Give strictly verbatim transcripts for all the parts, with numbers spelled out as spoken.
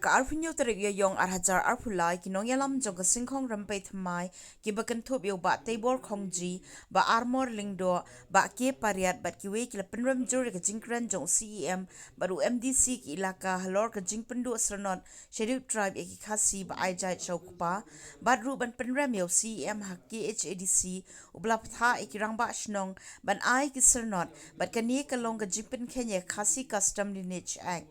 Ka arphew hynñiew tarik Ïaïong ar hajar arphew lai, ki nongïalam jong ka Singkhong Rympei Thymmai, kiba kynthup ïa u Bah Teibor Khongji, Bah Armor Lyngdoh, Bah K Pariat bad kiwei ki la pynrem jur ïa ka jingkren jong u C E M bad u M D C ki ilaka halor ka jingpynduh syrnod Scheduled Tribe ïa ki Khasi ba ai jait sha u kpa, bad ruh ban pynrem ïa u C E M ha K H A D C, uba la bthah ïa ki rangbah shnong ban ai ki syrnod, bad kane ka long ka jingpynkheiñ ïa ka Khasi Custom Lineage Act.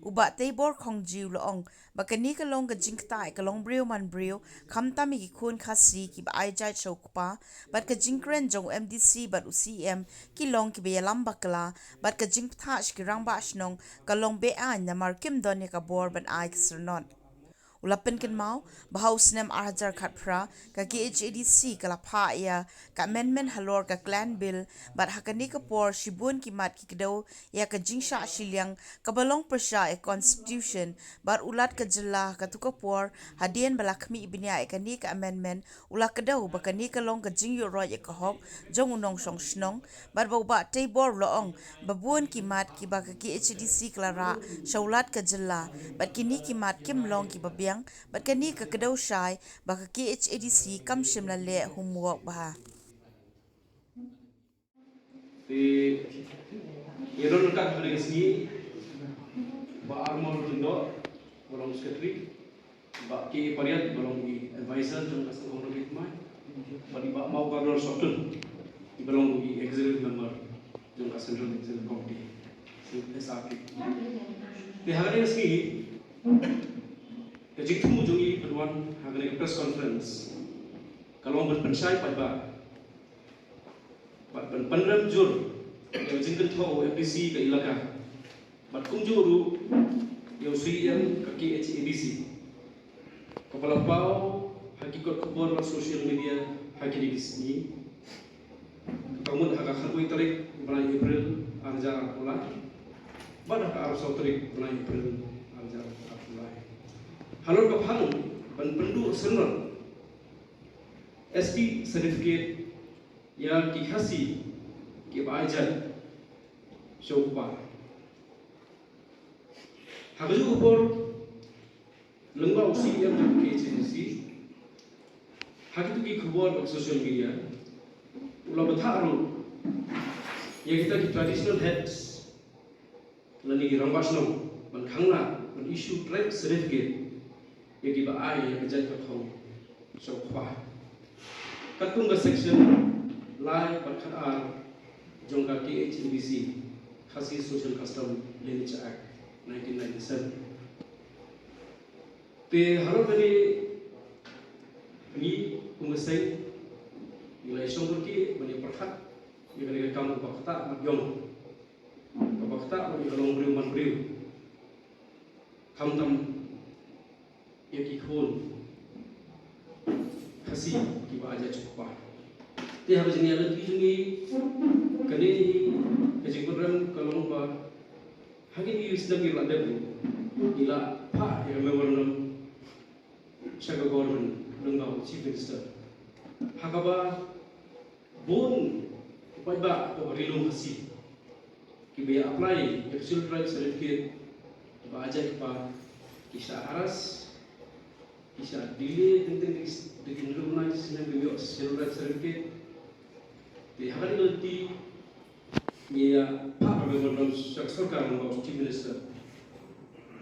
U Bah Teibor Khongji u la ong ba kane ka long ka jingktah ïa ka longbriew manbriew, khamtam ïa ki khun Khasi kiba ai jait sha u kpa, bad ka jingkren jong u M D C bad u C E M ki long kiba ïalam bakla, bad ka jingbthah sha ki rangbah shnong ka long be-aiñ namar kim don ïa ka bor ban ai ka syrnod. U la pynkynmaw ba ha u snem ar hajar khatphra, ka K H A D C ka la phah ïa ka amendment halor ka Clan Bill, bad ha kane ka por shibun ki mat ki kdew ïa ka jingshah shiliang kaba long pyrshah ïa ka Constitution, bad u Lat ka jylla ha katu ka por, hadien ba la khmih bniah ïa kane ka amendment, u la kdew ba kane ka long ka jingïuhroit ïa ka hok jong u nongshong shnong, bad ba u Bah Teibor u la ong ba bun ki mat kiba ka K H A D C ka la rah sha u Lat ka jylla, bad kine ki mat kim long kiba biang, bad kane ka kdew shai ba ka K H A D C kam shym la leh homework bha. Te ïa don ryngkat ha kane ka sngi, Bah Armor Lyngdoh, ba long secretary, Bah K Pariat, ba long i advisor jong ka Singkhong Rympei Thymmai, bad i Bah Mawkador Sohtun, i ba long i executive member jong ka Central Executive Committee, S R P. Te ha kane ka sngi, ka jingthmu jong i ban wan ha kane ka press conference ka long ban pynshai paidbah bad ban pynrem jur ïa ka jingkynthoh u M D C ka ilaka, bad kumjuh ruh ïa u C E M ka K H A D C, kaba la paw ha ki kot khubor bad social media ha kine ki sngi, kaba mut ha ka khatwei tarik bnai April ar hajar arphew lai, bad ha ka arphew saw tarik bnai April ar hajar arphew lai, halor ka phang ban pynduh syrnod S T certificate ïa ki Khasi kiba ai jait sha u kpa. Ha kajuh ka por, lyngba u C E M jong ka K H A D C, ha kitu ki khubor bad social media, u la bthah ruh ïa kita ki traditional heads lane ki rangbah shnong ban khang lah ban issue tribe certificate ïa kiba ai ïa ka jait ka thong sha u kpa, katkum ka section lai bad khatar jong ka K H A D C, Khasi Social Custom Lineage Act nineteen ninety-seven. Te halor kane, ngi kum ka seng ngi la ïashong kyrkieh ban ïa pyrkhat ïa kane ka kam kaba ktah bad ïong, kaba ktah bad ïa ka longbriew manbriew, khamtam ïa ki khun Khasi kiba ai jait sha u kpa. Te ha ka jingïaid lynti jong ngi, kane ka jingpynrem ka long ba ha kine ki snem kiba la dep, ngi la phah ïa ka memorandum sha ka government lyngba u Chief Minister, ha kaba bun u paidbah uba ri lum Khasi kiba ïa apply ïa ka Scheduled Tribe certificate, kiba ai jait kpa, ki shah harass, ki shah delay, teng teng da ki, da ki nongrim na ki snem kim ïoh Scheduled Tribe certificate. Te ha kane ka lynti ngi ïa phah ka memorandum sha ka sorkar lyngba u Chief Minister.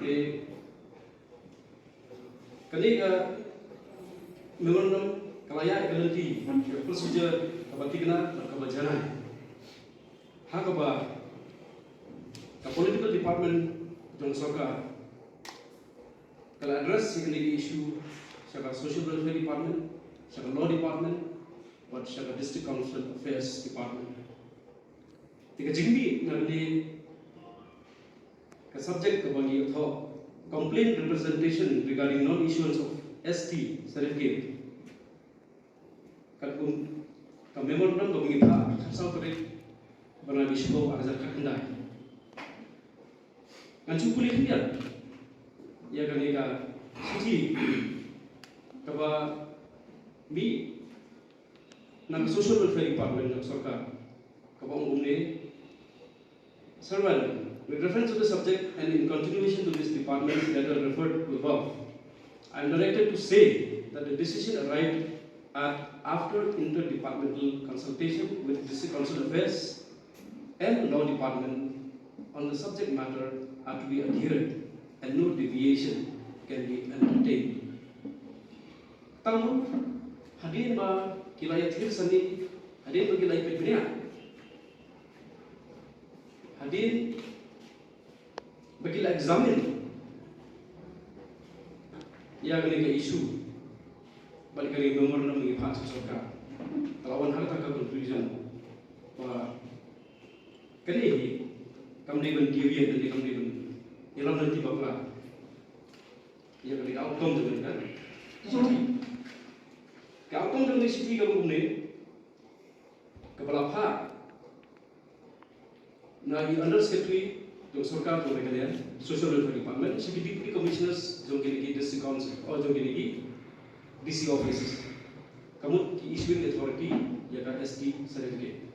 Te kane ka memorandum ka la ïaid ka lynti, ka procedure kaba thikna bad kaba janai, ha kaba ka political department jong sorkar ka la address ïa kane ka issue sha ka Social Welfare Department, sha ka Law Department, bad sha ka District Council Affairs Department. Te ka jingmih na kane ka subject kaba ngi ïathoh, complaint representation regarding non-issuance of S T certificate, katkum ka memorandum kaba ngi phah ha ka khatsaw tarik bnai Shipor ar hajar khatkhyndai. Ngan shu pule khyndiat ïa kane ka shithi kaba mih na ka Social Welfare Department jong ka sorkar, kaba ong kumne: Servant, With reference to the subject and in continuation to this department's letter referred to above, I am directed to say that the decision arrived at after interdepartmental consultation with District Council Affairs and Law Department on the subject matter are to be adhered and no deviation can be entertained. Tang hadien ba ki la ïathir sani, hadien ba ki la ïapeit bniah, hadien ba ki la examine ïa kane ka issue bad kane ka memorandum ba ngi phah sha sorkar, ka la wan ha kata ka conclusion ba kane hi kam dei ban deviate, kane kam dei ban ïalam lynti bakla ïa kane ka outcome jong kane ka shithi. Ka outcome jong kane ka shithi ka long kumne: Ka ba la phah na i Under Secretary jong sorkar jong Meghalaya, Social Welfare Department, sha ki Deputy Commissioners jong kine ki District Council, oh, jong kine ki D C offices, ka mut ki issuing authority ïa ka S T certificate.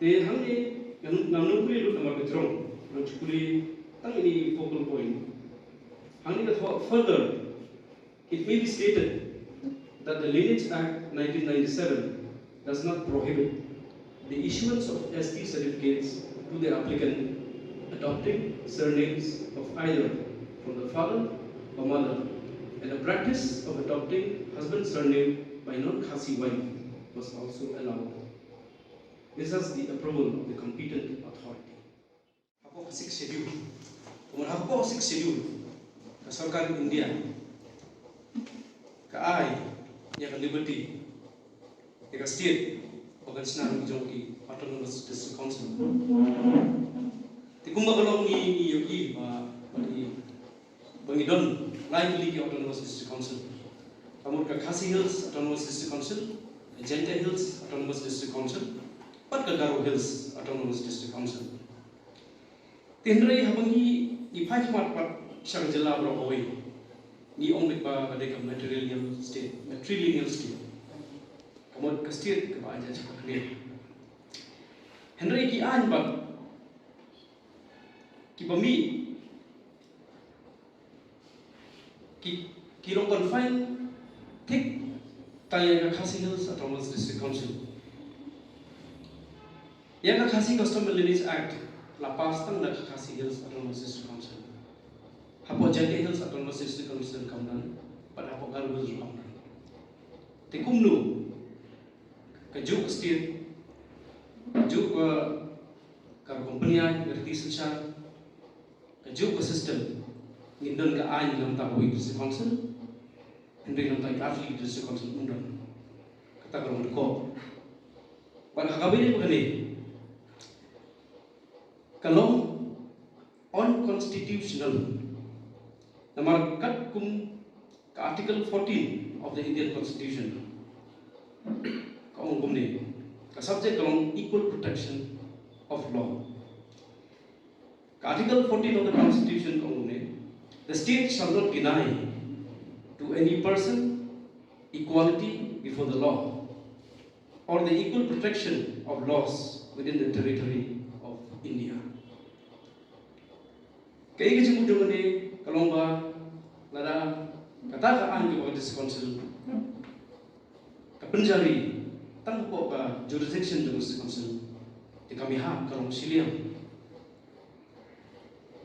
Te hangne ngan, ngan ym pule lut namar ka jrong, ngan shu pule tang ine i focal point. Hangne ka thoh: Further, it may be stated that the Lineage Act nineteen ninety-seven does not prohibit the issuance of S T certificates to the applicant adopting surnames of either from the father or mother, and the practice of adopting husband's surname by non-Khasi wife was also allowed. This has the approval of the competent authority. Hapoh Sixth Schedule. Kumno hapoh Sixth Schedule ka sorkar India ka ai ïa ka liberty ïa ka state ba kan shna ruh jong ki Autonomous District Council. Te kumba ka long ngi, ngi ïohi ba, ba ngi, ba ngi don lai tylli ki Autonomous District Council. Ka mut ka Khasi Hills Autonomous District Council, ka Jaintia Hills Autonomous District Council, bad ka Garo Hills Autonomous District Council. Te hynrei haba ngi, ngi phai khmat pat sha ka jylla baroh kawei, ngi ong beit ba ka dei ka matrilineal state, matrilineal state. Ka mut ka state kaba ai jait sha ka khlieh. Hynrei ki aiñ pat kiba mih ki, ki long confine thik tang ïa ka Khasi Hills Autonomous District Council. Ïa ka Khasi Custom and Lineage Act la pass tang da ka Khasi Hills Autonomous District Council. Hapoh Jaintia Hills Autonomous District Council kam don, bad hapoh Garo Hills ruh kam don. Te kumno kajuh ka state, kajuh ka, ka company, ka riti synshar, kajuh ka system, ngin don ka aiñ na bynta kawei ka District Council, hynrei na bynta ki artylli ki District Council ym don. Kata ka long dkoh. Bad ha kaba ïadei bad kane, ka long unconstitutional. Namar katkum ka Article fourteen of the Indian Constitution ka ong kumne, ka subject ka long equal protection of law. Ka Article fourteen of the Constitution ka ong kumne, the state shall not deny to any person equality before the law or the equal protection of laws within the territory of India. Kaei ka jingmut jong kane? Ka long ba lada kata ka aiñ kaba ka District Council ka pynjari tang hapoh ka jurisdiction jong ka District Council, te ka mihap ka long shiliang,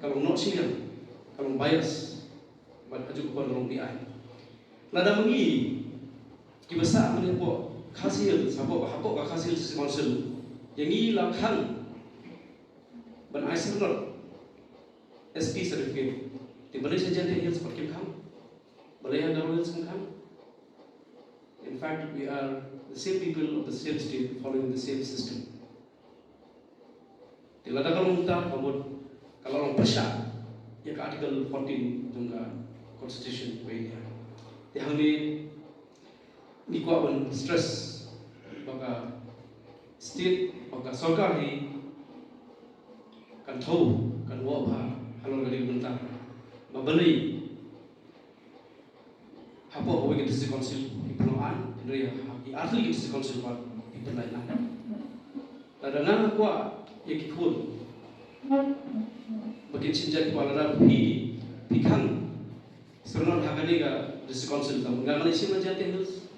ka long noh shiliang, ka long bias, bad ha kajuh ka por ka long beaiñ. Lada ma ngi kiba sah mynne hapoh Khasi Hills, hapoh, hapoh ka Khasi Hills District Council, ïa ngi la khang ban ai syrnod S T certificate, te balei sha Jaintia Hills pat kim khang? Balei ha Garo Hills kim khang? In fact, we are the same people of the same state following the same system. Te lada ka long kumta, ka mut ka la long pyrshah ïa ka Article fourteen jong ka Constitution ka India. Te hangne ngi kwah ban stress ba ka state, ba ka sorkar hi kan thew, kan wad bha halor kane ka bynta, ba balei hapoh kawei ka District Council ki pynlong aiñ, hynrei ha ki artylli ki District Council pat ki pynlait aiñ. Lada nga kwah ïa ki khun Ba kin shim jait kpa lada phi, phi khang syrnod ha kane ka District Council, tang nga ngan shim na Jaintia Hills,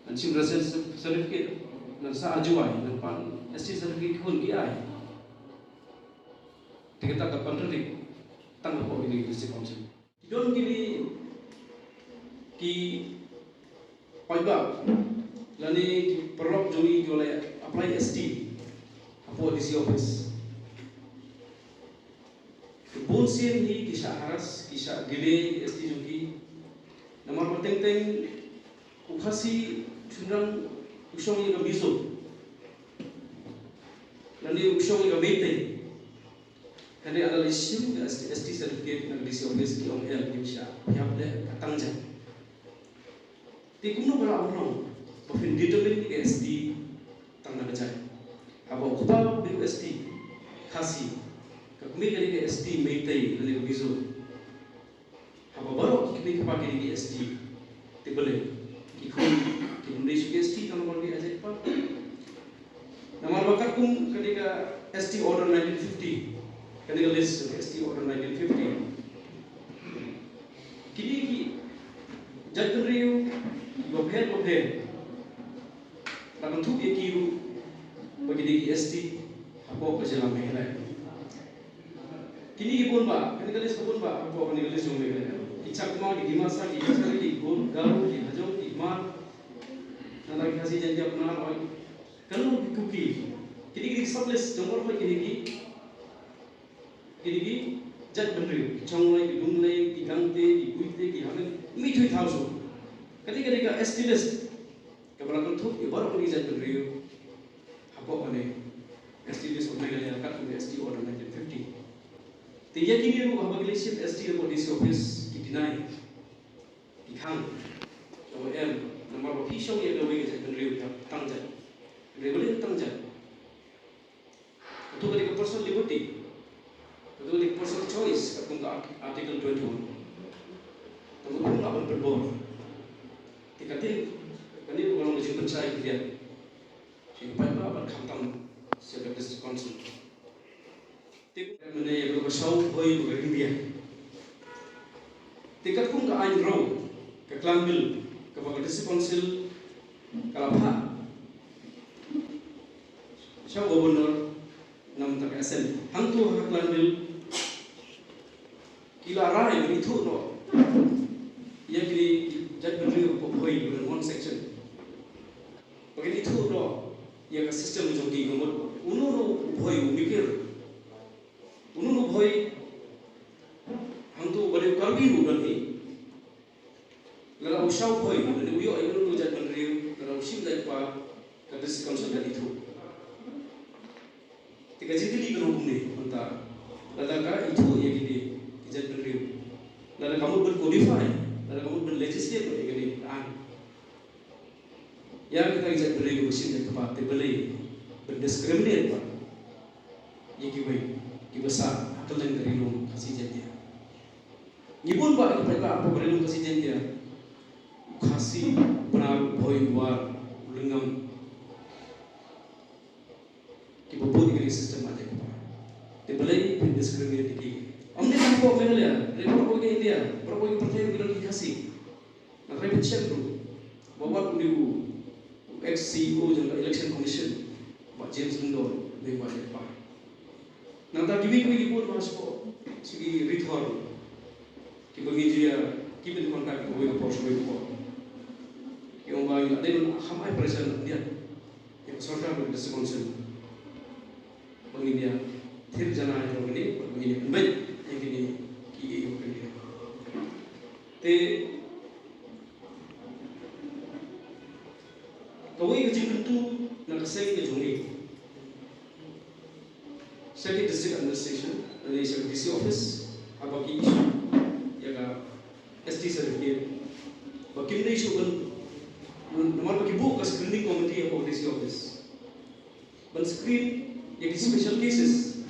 ngan shim residence certificate, ngan sa R G Y, ngan pan S T certificate, khun ki ai. Te kata ka contradict tang hapoh kine ki District Council. Ki don kine ki paidbah lane ki paralok jong ngi ki la apply S T hapoh D C office. Bun sien hi ki shah harass, ki shah delay S T jong ki. Namar ba teng teng u Khasi shynrang u shong ïa ka Mizo lane u shong ïa ka Meitei. Hynrei ynda la shim ka S T, S T certificate na D C office ki ong em, ngim shah pynïap leh ka tang jait. Te kumno ka lah ban long ba phin determine ïa ka S T tang na ka jait? Haba u kpa ba dei u S T Khasi, ka kmie ka dei ka S T Meitei lane ka Mizo. Haba baroh ki kmie ki kpa ki dei ki S T, te balei ki khun kim dei shuh ki S T tang namar ki ai jait kpa? Namar ba katkum kane ka S T Order nineteen fifty, kane ka list ka S T Order nineteen fifty, kine ki jaitbynriew kiba pher ba pher, la kynthup ïa ki ruh ba ki dei ki S T hapoh ka jylla Meghalaya. Kine ki bun bah, kane ka list ka bun bah, hapoh kane ka list jong Meghalaya. Ki Chakma, ki Dimasa, ki Kachari, ki Garo, ki Hajong, ki Hmar, nangta ki Khasi Jaiñtia Upper Nahar, oi. Kano ki Kuki. Kine ki dei ki sub list jong baroh kine ki, kine ki jaitbynriew. Ki Chongloi, ki Lunglei, ki Gangte, ki Buite, ki Hangne, mih thui thaw shuh. Kane ka dei ka S T list kaba la kynthup ïa baroh kine ki jaitbynriew hapoh kane ka S T list of Meghalaya katkum ka S T Order nineteen fifty. Te ïa kine ruh haba ki leit shim S T hapoh D C office ki deny, ki khang. Ki ong em, namar ba phi shong ïa kawei ka jaitbynriew, ïa ka tang jait. Hynrei balei ka tang jait? Kato ka dei ka personal liberty. Kato ka dei ka personal choice katkum ka Art-, Article twenty-one. Tang ba phi lah ban pynbor. Te kata kane ruh ka long ka jingpynshai khyndiat sha ki paidbah bad khamtam sha ka District Council. Te mynne ïa ka Shaw Bhoi Bhoi India. Te katkum ka aiñ Raw, ka Clan Bill, kaba ka District Council ka la phah sha u Governor na bynta ka assent. Hangto ha ka Clan Bill ki la rai ban ithuh noh ïa kine ki jaitbynriew hapoh Bhoi, within one section. Ba kin ithuh noh ïa ka system jong ki, ka mut uno uno u Bhoi u mikir, uno uno u Bhoi, hangto ba dei u Karbi ruh don hi. Lada u Shaw Bhoi, lada u ïoh ïa uno uno u jaitbynriew, lada u shim jait kpa, ka District Council kan ithuh. Te ka jingkylli ka long kumne mynta, lada ka ithuh ïa kine ki jaitbynriew, lada ka mut ban codify, lada ka mut ban legislate ïa kane ka aiñ. Ïa kita ki jaitbynriew kiba shim jait kpa, te balei ban discriminate ba ïa kiwei kiba sah ha kylleng ka Ri Lum Khasi Jaiñtia? Ngi bun bah ki paidbah hapoh ka Ri Lum Khasi Jaiñtia, u Khasi, u Bnai, u Bhoi, u War, u Lyngngam, kiba bud ïa kane ka system ai jait kpa. Te balei phin discriminate ïa ki? Ym dei tang hapoh Meghalaya, hynrei baroh kawei ka India, baroh kawei ka pyrthei ruh ki don ki Khasi. Nangta phin shem ruh ba wat une u ex C E O jong ka Election Commission, Bah James Lyngdoh, dei ba jait kpa. Nangta kiwei kiwei ki bun ba sha ki ri thor kiba ngi ju ïa keep in contact kawei ka por sha kawei ka por. Ki ong ba ngi la dei ban kham ai pressure na India ïa ka sorkar bad ka District Council ba ngin ïa thir janai ïa kine, ba ngin ïa pynbeit ïa kine ki ïing ki ïa. Te kawei ka jingkyntu na ka seng ka jong ngi sha ki district administration lane sha ka D C office, haba ki issue ïa ka S T certificate, ba kim dei shuh ban, namar ba ki buh ka screening committee hapoh D C office ban screen ïa ki special cases.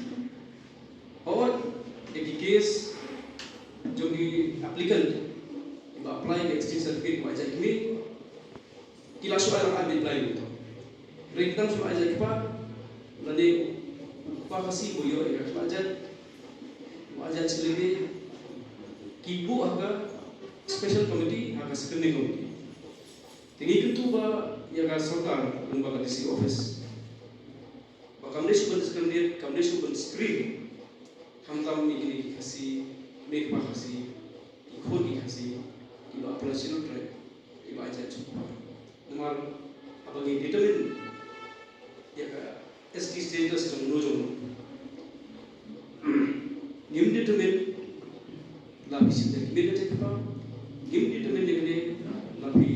Hooid, ïa ki case jong ki applicant kiba apply ka S T certificate ba jait kmie, ki la shu ai, la ai ban apply ruh. Hynrei ki dang shu ai jait kpa lane Ba Khasi ba ïoh ïa ka khlajat, ba jait sha lade, ki buh ha ka special committee, ha ka screening committee. Te ngi kyntu ba ïa ka sorkar, lyngba ka D C office, ba kam dei shuh ban discriminate, kam dei shuh ban screen khamtam ïa kine ki Khasi, kmie kpa Khasi, ki khun ki Khasi, kiba Appalachian Tribe, kiba ai jait sha u kpa. Namar haba ngi determine ïa ka S T status jong uno jong uno, ngim determine la phi shim jait kmie ne jait kpa, ngim determine ïa kane la phi,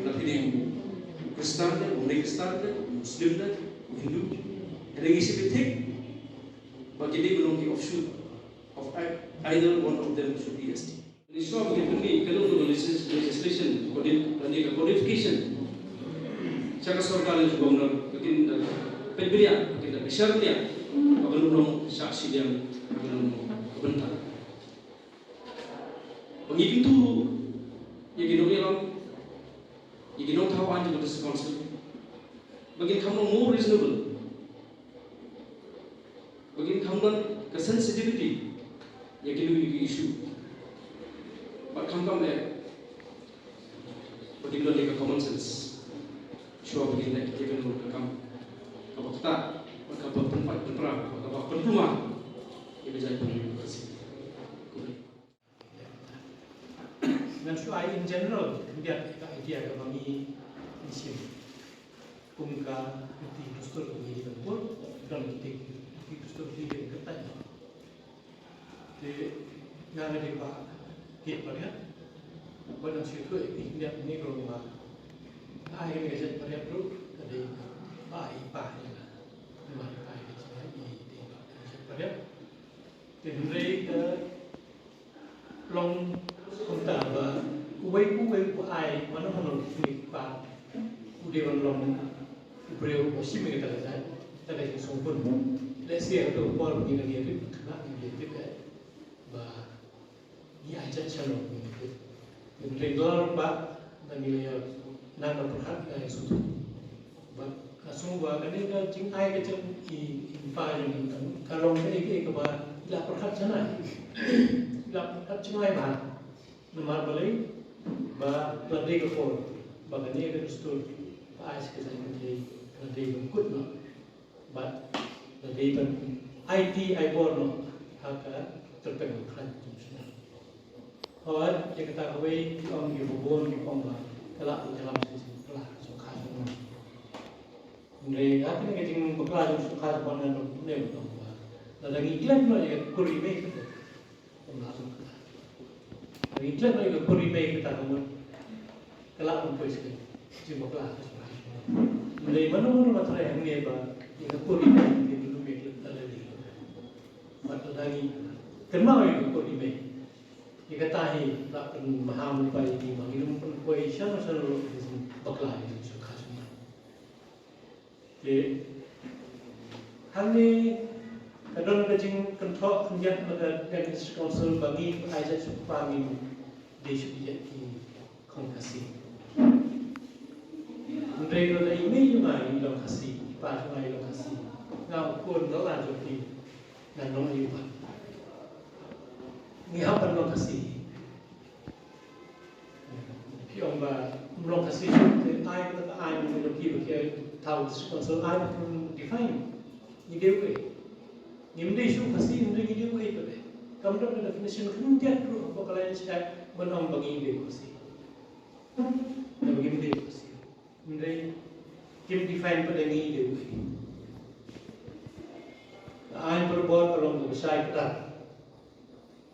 la phi dei u Khristan ne, u Khristan ne, u Muslim ne, u Hindu. Hynrei ngi shim beit thik ba kine ki long ki offshoot of ei-, either one of them should be S T. Ngi shuwa ba ngi pynmih kano kano ka legis-, legislation, codi-, lane ka codification sha ka sorkar jong u Governor, ba kin da peit bniah, ba kin da bishar bniah, ba kan long shah shiliang, ba kan long ka bynta. Ba ngi kyntu ïa ki nongïalam, ïa ki nongthaw aiñ jong ka District Council, ba kin kham long more reasonable, ba kin kham don ka sensitivity ïa kino kino ki issue. Bad khamtam eh ba kin don ïa ka common sense. Shuwa ba kin leh ïa kano ka kam kaba ktah bad kaba pynpait pynpra bad kaba pynkulmar ïa ka jaitbynriew Khasi. Khublei. Ngan shu ai in general khyndiat ka idea kaba ngi shim kum ka lynti dustur kaba ngi dei ban pur, don lynti, lynti dustur kaba ngi dei ban kyntait. Te nga nga dei ba kit ba riat ba ngan shu tuh ïa ki khyndiat ngi ruh ba ai kane ka jait ba riat ruh ka dei ba ai ba ïa nga. Namar ka ai ka jait ba riat. Te hynrei ka long kumta ba uwei pa uwei u ai mano mano ki kmie ki kpa u dei ban long u briew uba shim ïa kata ka jait, kata ka jingsngewbha. Lehse ha kato ka por ba ngi dang ïa tip, khynnah ngi ïa tip eh ba ngi ai jait shano ngi ïa tip. Ngi teng dor ba ngi la ïa nang na pyrkhat ngi la ïa sngewthuh. Bad nga sngew ba kane ka jingai ka jong i, i pa jong ngi ka long kaei kaei kaba i la pyrkhat shynna, i la pyrkhat jngai bha. Namar balei? Ba la dei ka por ba kane ka dustur ba ai sha ka jaitbynriew ka la dei ban kut noh. Bad la dei ban aiti ai bor noh ha ka tyrpeng bakhlaiñ jong shnong. Hooid, ïa kata kawei ki ong ïa u Bun, ki ong ba ka lah ban ïalam sha ka jingbakla jong ka jong ngi. Hynrei ha kane ka jingbakla jong ka jong ngi, ngan ong kumne, ngan ong ba lada ngi klet noh ïa ka kur i mei kata, ym lah ban kata. Lada ngi klet noh ïa ka kur i mei kata, ka mut ka lah ban poi sha ka jingbakla ka jong ngi. Hynrei mano mano ba tharai hangne ba ïa ka kur i mei ngi lum ïa ka lade. Bad lada ngi kynmaw ïa ka kur i mei, ïa kata hi lah ban maham lypa ïa ngi ba ngi lum pynpoi shano shano ruh ka jingbakla ïa ka jong ka jong ngi. Te hangne ka don ka jingkynthoh khyndiat na ka District Council ba ngi ai jait sha u kpa, ngim dei shuh ïa ki khong Khasi. Hynrei lada i mei jong nga i long Khasi, i pa jong nga i long Khasi, nga u khun lala jong phi, ngan long aïu pat? Ngi hap ban long Khasi. Phi ong ba ym long Khasi, te ai kata ka aiñ, ngi long ki ba ki thaw District Council, ai ba kin define ngi dei uei. Ngim dei shuh Khasi, hynrei ngi dei uei pat? Kam don ka definition khyndiat ruh hapoh ka Language Act ban ong ba ngi dei Khasi. Ba ngi dei Khasi. Hynrei kim define pat ngi dei uei. Ka aiñ barabor ka long kaba shai kdar.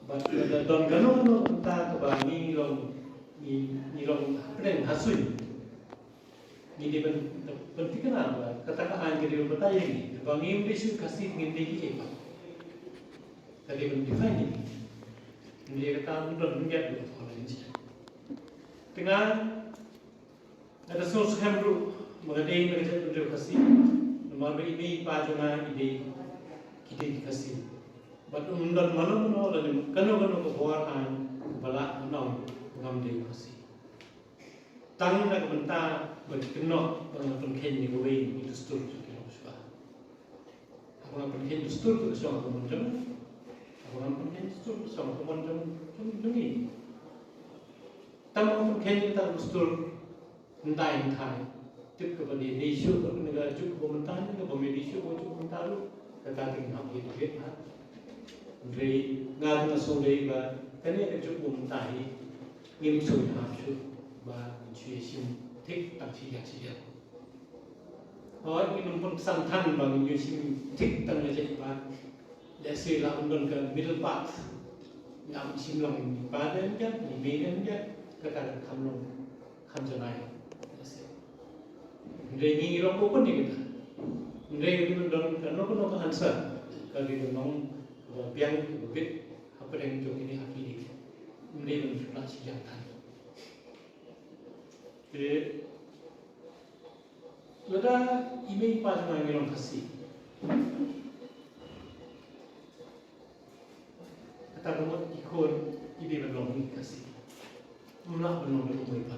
Bad lada don kano kano ka bynta kaba ngi long, ngi, ngi long hapdeng ha suiñ, ngi dei ban, ban thikna ba kata ka aiñ ka dei ban batai ïa ngi, ba ngim dei shuh Khasi, ngim dei kiei pat. Ka dei ban define ïa ngi. Ngi dei kata ban don khyndiat ba ka thong ïa ngi. Te nga Nga da sngew skhem ruh ba nga dei na ka jaitbynriew Khasi, namar ba i mei i pa jong nga i dei, ki dei ki Khasi. Bad ym don mano mano lane kano kano ka bor aiñ ba lah ban ong ba ngam dei u Khasi. Tang na ka bynta ba ki kynnoh ba ngan pynkheiñ ïa kawei na ki dustur jong ki longshuwa. Ba ngan pynkheiñ dustur ka shong ha ka mon jong, ba ngan pynkheiñ dustur ka shong ha ka mon jong, jong, jong ngi. Tang ba ngan pynkheiñ tang dustur hyndai hynthai. Tip kaba dei dei shuh ka kane ka juk ba mynta ne kaba me dei shuh ka juk mynta ruh. Kata te ngin hap ïa debate ha. Hynrei nga te nga sngewdei ba kane ka juk ba mynta hi ngim sngewthuh shuh ba ngin shu ïa shim thik tang shi ïa shi ïa. Hooid, ngin ym pynsan than ba ngin ïa shim thik tang na jait ba. Lehse lah ban don ka middle path. Ngam shim long i pa den kat, i mei den kat, kata kan kham long, kham janai. Lehse. Hynrei ngi ngi long open ïa kata. Hynrei ngi don kano kano ka answer. Ka dei ban long kaba biang, kaba bit hapdeng jong kine ha ki dei. Hynrei ban lah shiliang than. Te lada i mei i pa jong nga ngi long Khasi, kata ka mut i khun i dei ban long i Khasi. Ym lah ban long da u mei pa.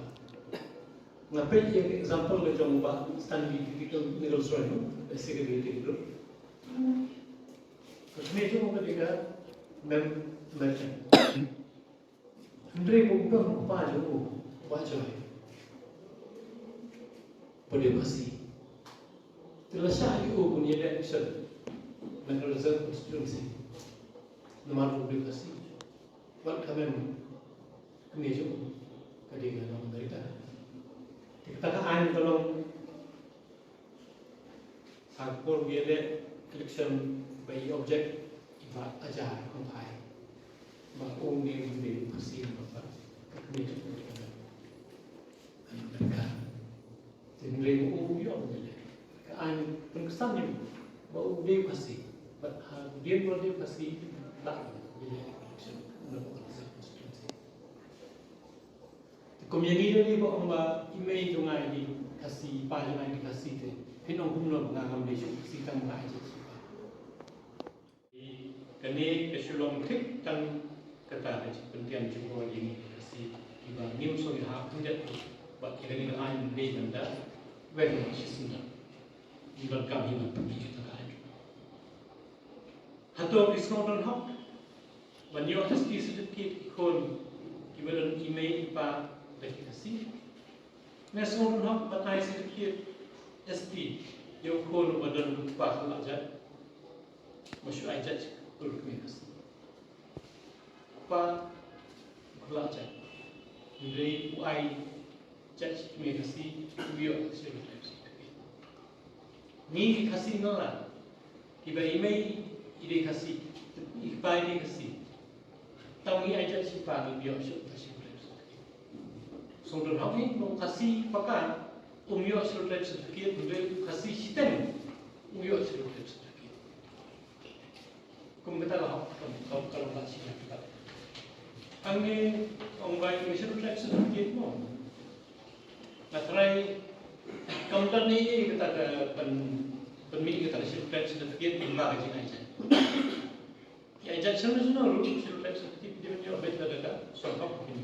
Nga peit ïa ka example ka jong u Bah Stanley Nichols Roy, no? Ka secretary group. Ka kmie jong u ka dei ka mem American. Hynrei ba u don u kpa jong u, u Bah Joy, ba dei u Khasi. Te la shah ïa u ban ïaleh election na ka Reserve Constituency. Namar ba u dei u Khasi. Wat ka mem kmie jong u ka dei ka nong America. Te kata ka aiñ ka long ha ka por ba ïaleh election ba i object i Bah Aja Kongphai ba u ne u dei u Khasi namar ba ka kmie jong u ka dei ka America. Te hynrei ba u ïoh ba ïaleh ka aiñ pynksan ïa u ba u dei u Khasi. Bad hadien ba u dei u Khasi lah ïaleh election na ka constituency. Te kum ïa ngi lei ba ong ba i mei jong nga i dei Khasi, i pa jong nga i dei Khasi te phin ong kumno ba nga ngam dei shuh Khasi tang ba nga ai jait sha i pa. Kane ka shu long thik tang kata ka jingpyntian jubor ïa ngi ki Khasi kiba ngim sngewthuh khyndiat ruh ba ïa kane ka aiñ dei ban da weng shisien. Ngi donkam hi ban pynmih kata ka aiñ. Hato ki sngewdon hok ban ïoh S T certificate ki khun kiba don i mei i pa da ki Khasi? Ne sngewdon hok ban ai certificate S T ïa u khun uba don u kpa khlad jait? Ba shu ai jait sha u kmie Khasi. U kpa u khlad jait. Hynrei u ai jait sha u kmie Khasi, u ïoh Scheduled Tribe certificate. Ngi ki Khasi ngi la, kiba i mei i dei Khasi, i kpa i dei Khasi. Tang ngi ai jait sha i pa ngi ïoh shuh Scheduled Tribe certificate. Sngewdon hok ngi ba u Khasi paka um ïoh Scheduled Tribe certificate, hynrei u Khasi shiteng u ïoh Scheduled Tribe certificate. Kum kata la hok, kum, kum, kum la shi na kita. Hangne ong ba i Scheduled Tribe certificate mo. Nga try kam don ne kata ka pyn, pynmih kata ka Scheduled Tribe certificate, ym ba ka jingai jait. Ïa jait shen shen ruh Scheduled Tribe certificate dei ban ïoh beit da ka song hok kin.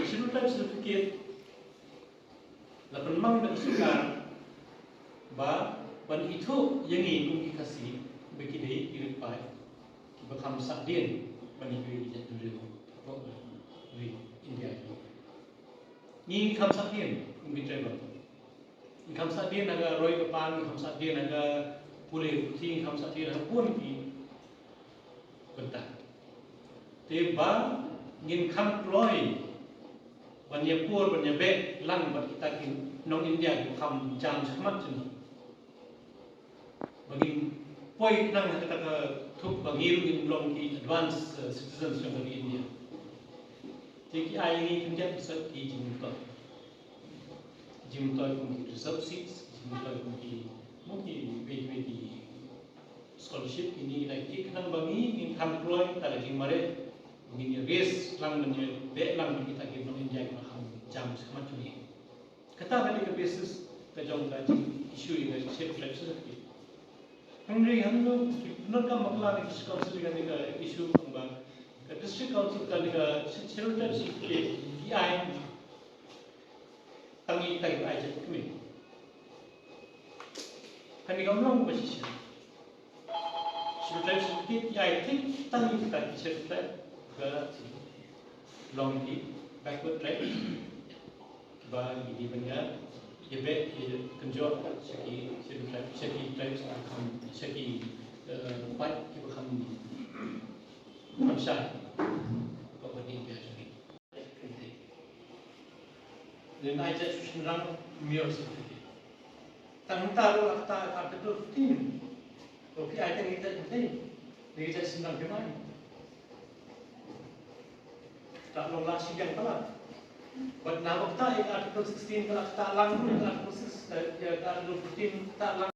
Scheduled Tribe certificate la pynmang da ka sorkar ba ban ithuh ïa ngi kum ki Khasi ba ki dei ki ri paid kiba kham sahdien ban ïa ki ri jait bynriew hapoh ri India. Ngi kham sahdien kum ki tribal. Ngi kham sahdien ha ka roi ka par, ngi kham sahdien ha ka pule puthi, ngi kham sahdien ha ka bun ki bynta. Te ba ngin kham kloi ban ïa pur ban ïa beh lang bad kita ki nong India kiba kham jam shakhmat jong ngi. Ba ngin poi khnang ha kata ka thup ba ngi ruh ngin long ki advanced, eh, citizens jong ka ri India. Te ki ai ngi khyndiat ki sat ki jingmyntoi. Jingmyntoi kum ki reserve seats, jingmyntoi kum ki, mo ki, wei, wei ki scholarship, kine ki dei ki khnang ba ngi ngin kham kloi kata ka jingmareh, ngin ïa raise lang, ngin ïa beh lang kita ki nong India kiba kham jam shakhmat jong ngi. Kata ka dei ka basis ka jong ka jing issue ïa ka Scheduled Tribe certificate. Hynrei hangno ki pyndonkam bakla ki District Council ïa kane ka issue kumba ka District Council kane ka Scheduled Tribe certificate ki ai tang ïa kita kiba ai jait kmie. Kane kam long ba shisha. Scheduled Tribe Certificate ki ai thik tang ïa kita ki Scheduled Tribe ba long ki backward tribe, ba ki dei ban ïa, ïa beh, ïa kynjoh sha ki Scheduled Tribe, sha ki tribes kiba kham, sha ki, eh, paid kiba kham, kham shai. Ba ka dei ban ïa jong ki. Lehse ai jait shu shynrang, ym ïoh certificate. Tang mynta ruh la kata Article fifteen. Ruh phi ai tang ïa ki jait kynthei, ïa ki jait shynrang phim ai. Kata long la shiliang palat. Bad na kata ïa ka Article sixteen ka la kata lang ruh, ïa ka Article six, eh, ïa ka Article fifteen kata lang.